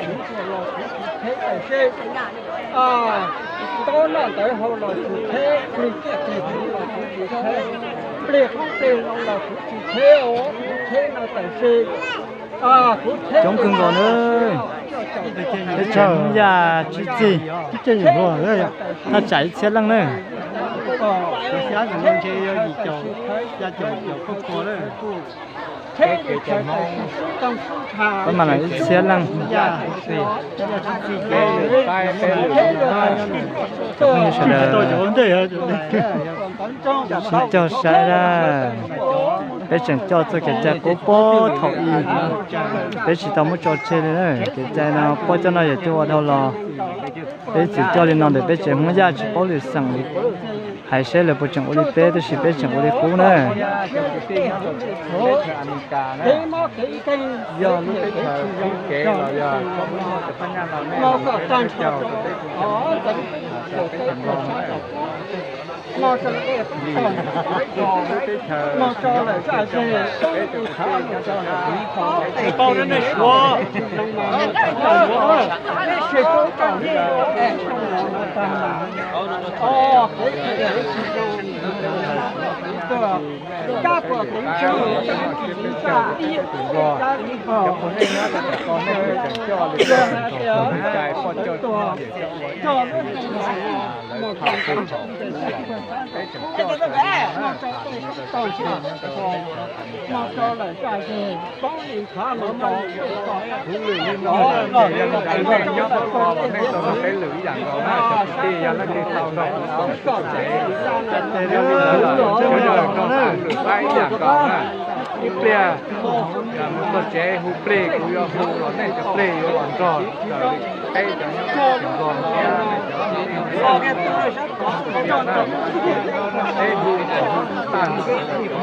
kuv tuaj los kuv tsis theb tais seb, ntaub naj ntawv hau los tsis theb, plig txiaj plig ntsig los kuv tsis theb, plig qoob plig loo los kuv tsis theb os, kuv theb no tais seb, kuv theb coob kawg nkaus na. Teb chaws Hmoob Yaj tsib txig, thaj tsam ib txhiab leej na. Pab mas los ib txhiab leej. Cov phooj ywg sawv daws sib cog saib na. Peb tseem coj txoj kev cai qub puag thaum ub, peb tsis tau muab tso tseg li na. Kev cai no puab coj no yog coj ua dhau los. Peb txwm coj li no ntawm peb tsev Hmoob Yaj tsis paub lwm xeem li, hais seb lawv puas tseem ua li peb, tab sis peb tseem ua li qub na. Huv lwm li no ces yog nyob tau qhov los nej tau nrog peb lwm ib yam nkaus na, cov kwv tij yog leej twg tau nrog kuv txog tsev, yog li ntawd los cov yog nrog kuv lwm pab ib yam nkaus na. Ib pliag mus txog tsev hu plig, kuv yuav hu los nej cov plig yuav los nrog raws li peb cov nyob tsev nkaus thiab nej cov ib yam na. Peb hu kom hu tag nrho cov peb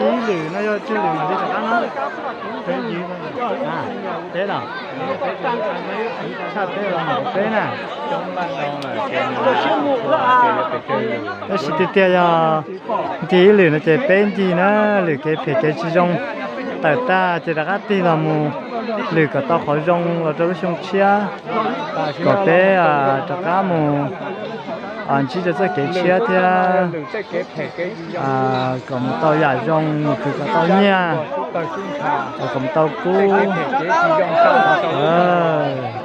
Ib lwm no yog tswj lwm li rov qab no. Peb los, tshaj peb los mus peb na. Tab sis tiag tiag yog ncig ib lwm no ces peb ncig na, lwm kev phem kev tsis zoo tawm tag ces rov qab tig los mus lwm kom tau qhov zoo los rau lub xyoo tshiab, kom peb rov qab mus ntsib rau txoj kev tshiab thiab kom mus tau yam zoo, mus khwv kom tau nyiaj, kom mus tau kub.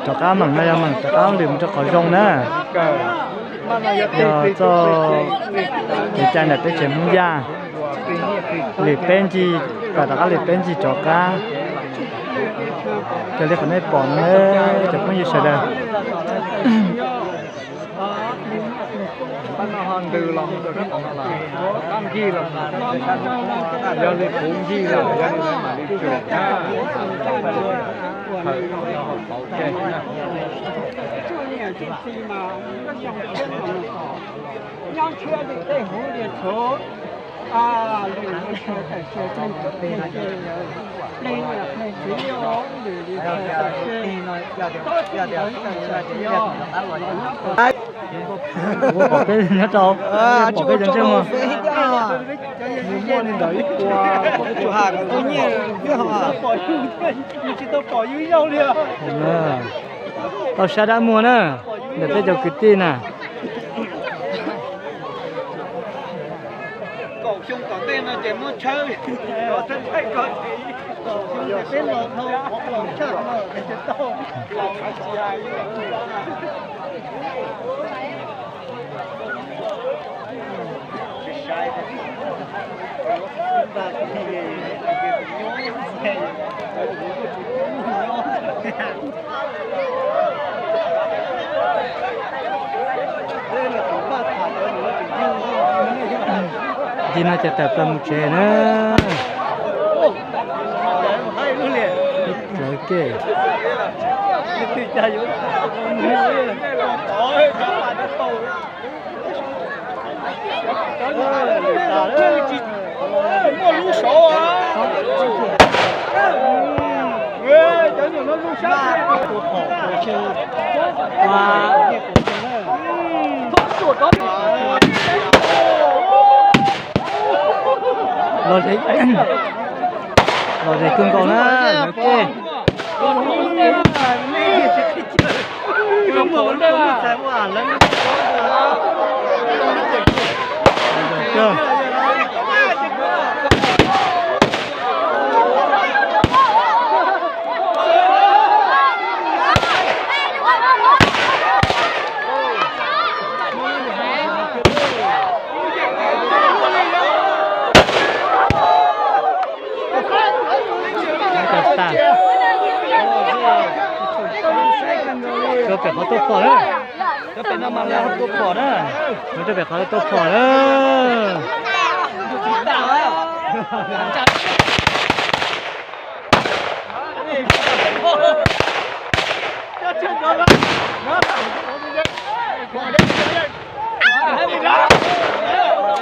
Rov qab meem no yog meem rov qab lwm mus rau qhov zoo na. Yog txoj kev cai ntawm peb tsev Hmoob Yaj, lwm peb ncig kom rov qab lwm peb ncig rov qab. Raws li qhov nej pom no cov phooj ywg sawv daws. Pab no ho ntws los mus rau sab tod no los, pab ncig los, yog li kuv ncig lawm yog li mam li tsuas na. Nyob ntshiab li tej huv li txhuv, lwm li txhuv tais se, pleeg niam pleeg txiv os, lwm li txhuv tais se, tob tsis ntawd tais se os. Pom peb nyob rau, pom peb cov ntsej muag. Tau sab dab muag na, ntawm peb cov kwv tij na. Ntawm no ces tawm plaws mus tsev na. Lawv ke. Muaj lub saud. Los ze, los ze kawg nkaus na, lawv ke. Tuaj pem qhov tuaj phom na. Tuaj pem no mas lawv tuaj phom na. Tuaj pem qhov tuaj phom na.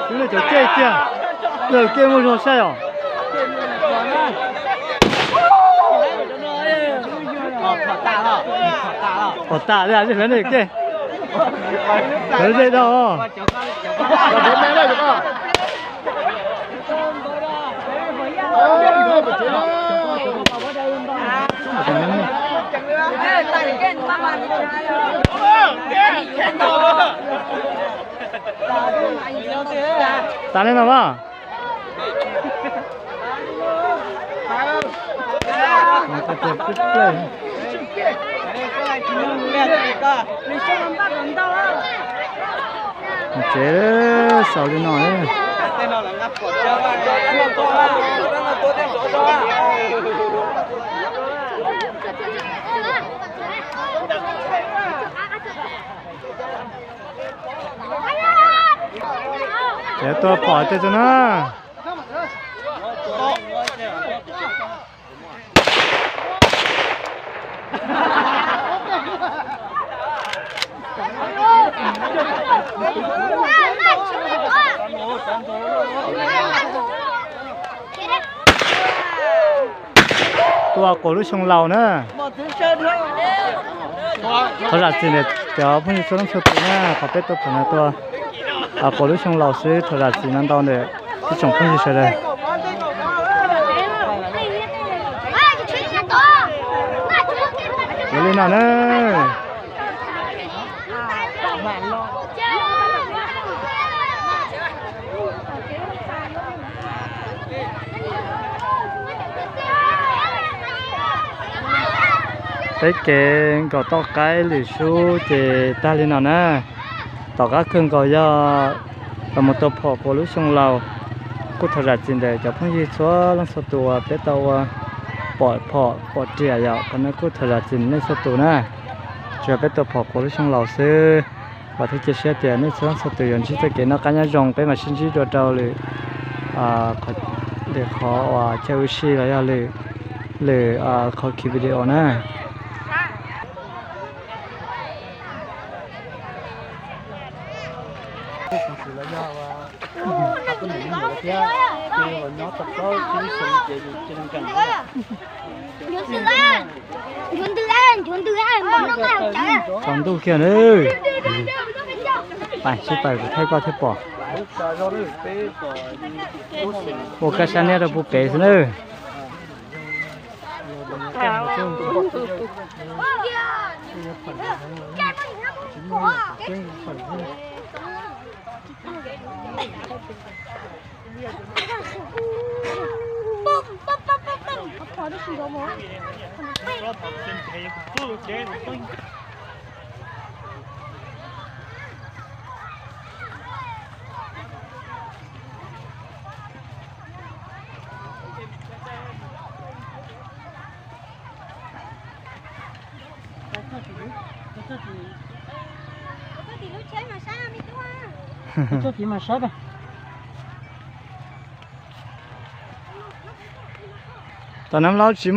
Wb lawv cov ceg kiag, lawv ke muaj zog saib os. Pom tas li hlawv ne ke. Hlawv ze dhau. Tas li no mas. Tsev xaus li no. Ces tuaj phom tej xwb na. Tuaj quas lub xyoo laus na. Thov zam txim ntawm cov phooj ywg txhua leej txhua tus na, qhov peb tuaj phom no tuaj quas lub xyoo laus xwb, thov zam txim no ntau ntawm ib tsoom phooj ywg sawv daws. Yog li no na. Peb kev nkaum toj qaib lwm sub ces tag li no na. Tom qab kawg nkaus yog los mus tua phom quas lub xyoo laus. Kuj thov zam txim ntawm cov phooj ywg txhua leej txhua tus uas peb tau ua pom phom pom riam yom, qhov no kuj thov zam txim nej txhua tus na. Tsuas yog peb tua phom quas lub xyoo laus xwb. Vam thiab cia siab tias nej txhua leej txhua tus yuav ntsib txoj kev noj qab nyob zoo, peb mam sib ntsib dua rau lwm, lwm qhov uas chaw ua si los yog lwm, lwm qhov khi video na. Tsaus ntuj kiag na. Pais sib pais kuv thaij koj thiaj pom. Ua koj sab niab rau puag pem xwb nawb. Tom Nam Laub tsis